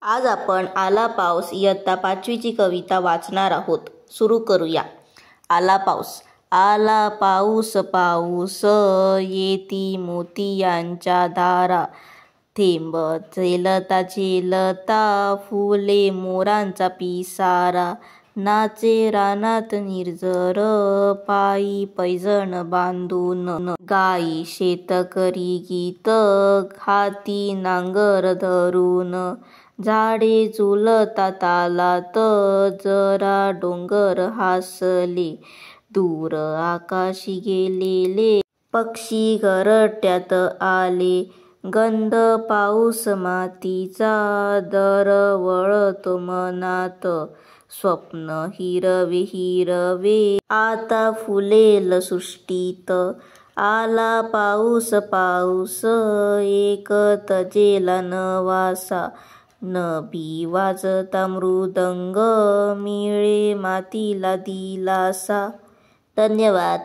आज आपण आला पाऊस इयत्ता पाचवीची कविता वाचणार आहोत. सुरू करूया. आला पाऊस. आला पाऊस पाऊस येती मोतियांच्या धारा, थेंब झेलता झेलता फुले मोरांचा पिसारा, नाचे रानात निर्झर पायी पैंजण बांधून, गायी शेतकरी गीत हाती नांगर धरून, झाडे झुलता तालात जरा डोंगर हासले, दूर आकाशी गेलेले पक्षी घरट्यात आले, गंध पाऊस मातीचा दरवळतो मनात, स्वप्न हिरवे हिरवे आता फुलेल सृष्टीत. आला पाऊस पाऊस एक तजेला नवासा, नभी वाजता मृदंग मिळे मातीला दिलासा. धन्यवाद.